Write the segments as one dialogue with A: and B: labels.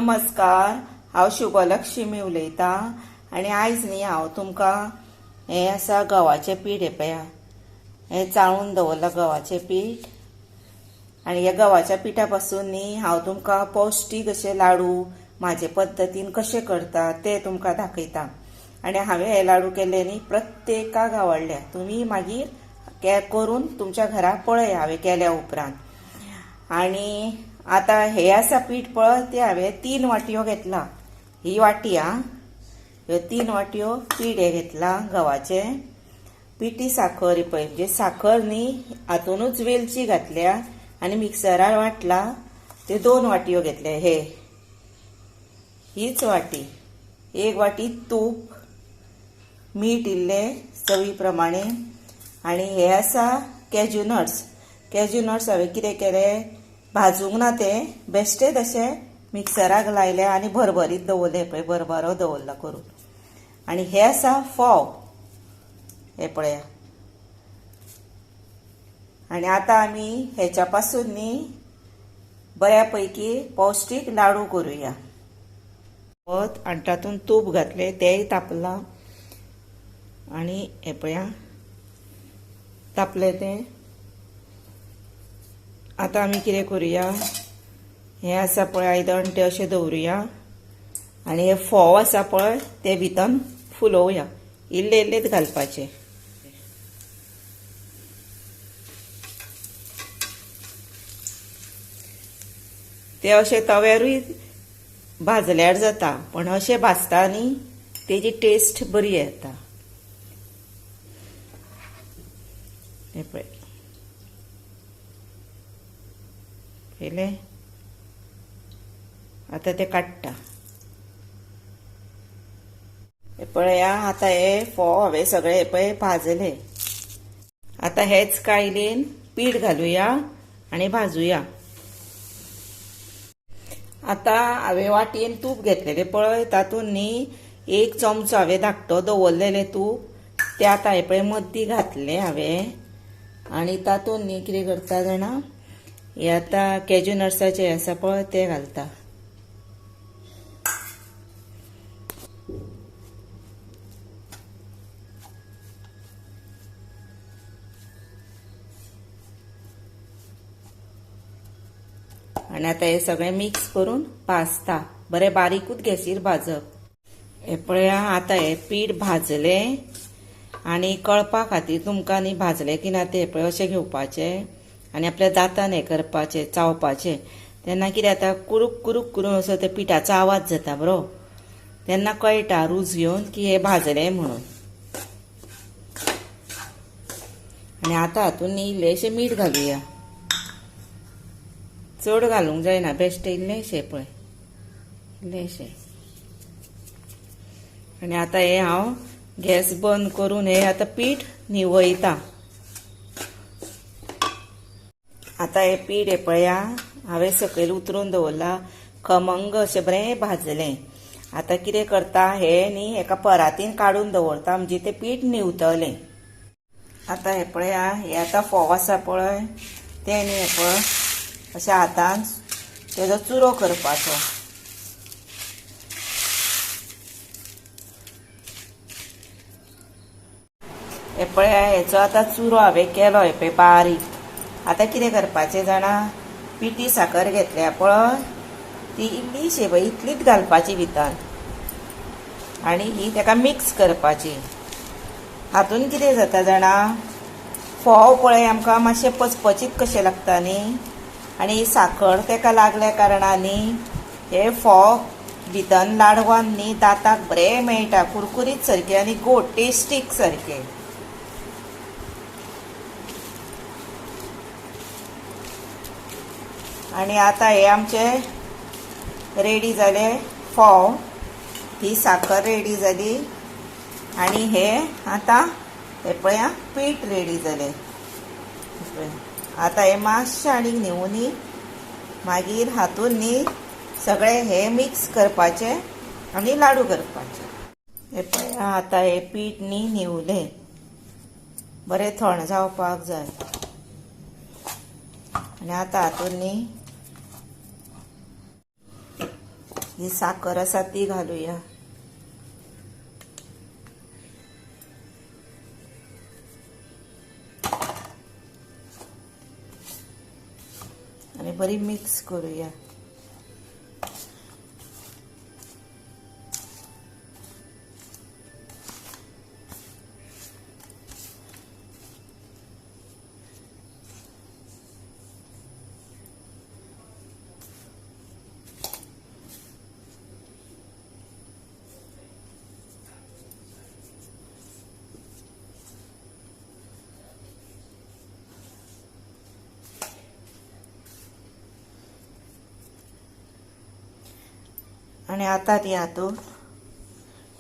A: नमस्कार, हांव शुभलक्ष्मी उलयतां आनी आयज न्ही हांव तुमकां हें आसा गव्हाचें पीठ. हें पळया, हें चाळून दवरलां गव्हाचें पीठ. आनी ह्या गव्हाच्या पिठा पासून न्ही हांव तुमकां पौश्टीक अशे लाडू म्हाजे पद्दतीन कशे करता ते तुमकां दाखयता. आनी हांवें हे लाडू केले न्ही प्रत्येकाक आवडल्या. तुमी मागीर करून तुमच्या घरा पळय हांवें केल्या उपरांत. आनी आतां हे आसा पीठ पळय, ते हांवें 3 वाटयो घेतला. ही वाटी आं, ह्यो 3 वाटयो पीठ हे घेतला गव्हाचें. पिठी साखर पळय, म्हणजे साखर न्ही हातूनच वेलची घातल्या आनी मिक्सरार वाटला ते 2 वाटयो घेतले. हे हीच वाटी, 1 वाटी तूप, मीठ इल्लें चवी प्रमाणे. आनी हे आसा कॅज्यू नट्स. कॅज्यू नट्स हांवें कितें केलें, भाजूंक ना ते, बेश्टेच अशें मिक्सराक लायले आनी भरभरीत दवरले पळय, भरभरो दवरला करून. आनी हे आसा फोव, हे पळया. आनी आतां आमी हेच्या पासून न्ही बऱ्या पैकी पौश्टीक लाडू करुया. आनी तातूंत तूप घातलें, तेंय तापलां. आनी हे पळया तापलें तें. आतां आमी कितें करुया, हें आसा पळय आयदन तें अशें दवरुया आनी हे फोव आसा पळय ते भितर फुलोवया, इल्ले इल्लेच घालपाचे. ते अशें तव्यारूय भाजल्यार जाता, पण अशें भाजता न्ही तेजी टेस्ट बरी येता. हें पळय पयलें, आतां ते काडटा. हे पळया आतां हे फोव हांवें सगळे पळय भाजले. आतां हेच कायलीन पीठ घालुया आनी भाजुया. आतां हांवें वाटयेन तूप घेतलेलें पळय, तातूंत न्ही 1 चमचो हांवें धाकटो दवरलेलें तूप, तें आतां हें पळय मद्दी घातलें हांवें. आनी तातूंत न्ही कितें करता जाणा, हे आतां कॅज्यू नट्साचें आसा पळय तें घालता. आनी आतां हें सगळें मिक्स करून भाजता, बरें बारीकूच गॅसीर भाजप. हें पळया आतां हें पीठ भाजलें. आनी कळपा खातीर तुमकां न्ही भाजलें की ना तें पळय अशें घेवपाचें आनी आपल्या दांतान हें करपाचें, चावपाचें. तेन्ना कितें जाता, कुरूक कुरूक करून असो त्या पिठाचो आवाज जाता बरो, तेन्ना कळटा रूच घेवन की हें भाजलें म्हणून. आनी आतां हातूंत न्ही इल्लेंशें मीठ घालुया, चड घालूंक जायना, बेश्टें इल्लेंशें पळय इल्लेंशें. आनी आतां हें हांव गॅस बंद करून हें आतां पीठ निवयता. आतां हें पीठ हें पळया हांवें सकयल उतरून दवरलां, खमंग अशें बरें भाजलें. आतां कितें करता, हें न्ही एका परातीन काडून दवरता, म्हणजे तें पीठ निवतलें. आतां हें पळया हें आतां फोव आसा पळय तें न्ही हें पळय अशें हातान तेजो चुरो करपाचो. हें पळया हेचो आतां चुरो हांवें केलो हें पळय बारीक. आतां कितें करपाचें जाणा, पिठी साखर घेतल्या पळय ती इल्लीशी पळय इतलीच घालपाची भितर आनी ही तेका मिक्स करपाची. हातून कितें जाता जाणा, फोव पळय आमकां मातशें पचपचीत कशें लागता न्ही, आनी ही साखर तेका लागल्या कारणान न्ही हे फोव भितर लाडवान न्ही दांताक बरें मेळटा, कुरकुरीत सारकें आनी गोड टेस्टीक सारकें. आनी आतां हे आमचे रेडी जाले फोव, ही साखर रेडी जाली. आनी हे आतां हे पळया पीठ रेडी जालें. आतां हे मातशें आनीक न्हिवूनी मागीर हातून न्ही सगळें हे मिक्स करपाचें आनी लाडू करपाचे. हे पळया आतां हे पीठ न्ही न्हिवलें, बरें थंड जावपाक जाय. आनी आतां हातून न्ही ही साखर आसा ती घालूया. आनी बरी मिक्स करूया. आनी आतां ती हातूंत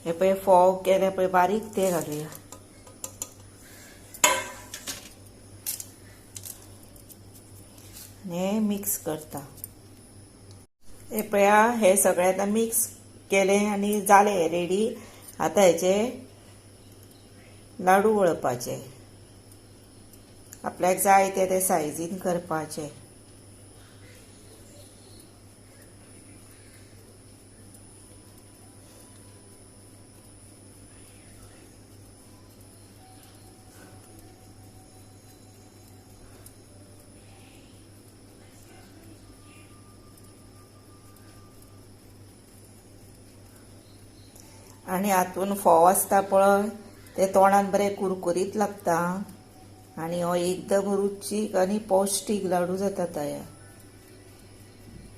A: हे पळय फोव केले पळय बारीक ते घालुया. आनी हे मिक्स करता. हे पळया हे सगळें आतां मिक्स केलें आनी जालें रेडी. आतां हेचे लाडू वळपाचे, आपल्याक जाय ते ते सायजीन करपाचे. आनी हातून फोव आसता पळय ते तोंडान बरे कुरकुरीत लागता आनी हो एकदम रुचीक आनी पौश्टीक लाडू जाता तयार.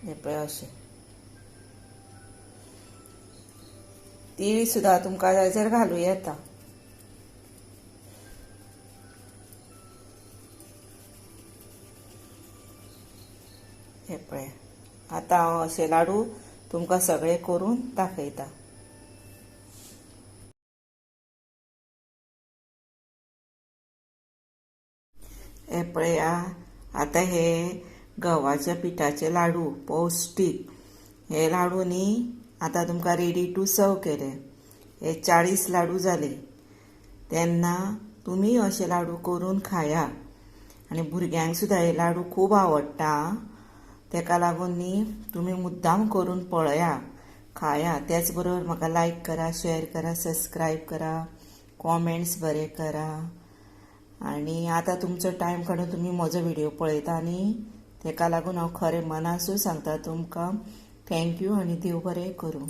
A: हे पळय अशें तीळ सुद्दां तुमकां जाय जाल्यार घालूं येता. हे पळय आतां हांव अशे लाडू तुमकां सगळे करून दाखयता. हे पळया आतां हे गव्हाच्या पिठाचे लाडू पौश्टीक. हे लाडू न्ही आतां तुमकां रेडी टू सर्व केले. हे 40 लाडू जाले. तेन्ना तुमी अशे लाडू करून खाया आनी भुरग्यांक सुद्दां हे लाडू खूब आवडटा. तेका लागून न्ही तुमी मुद्दाम करून पळया, खाया. त्याच बरोबर म्हाका लायक करा, शेअर करा, सबस्क्रायब करा, कॉमेंट्स बरे करा. आनी आतां तुमचो टायम काडून तुमी म्हजो व्हिडिओ पळयता आनी तेका लागून हांव खरें मनासून सांगता तुमकां thank you आनी देव बरें करूं.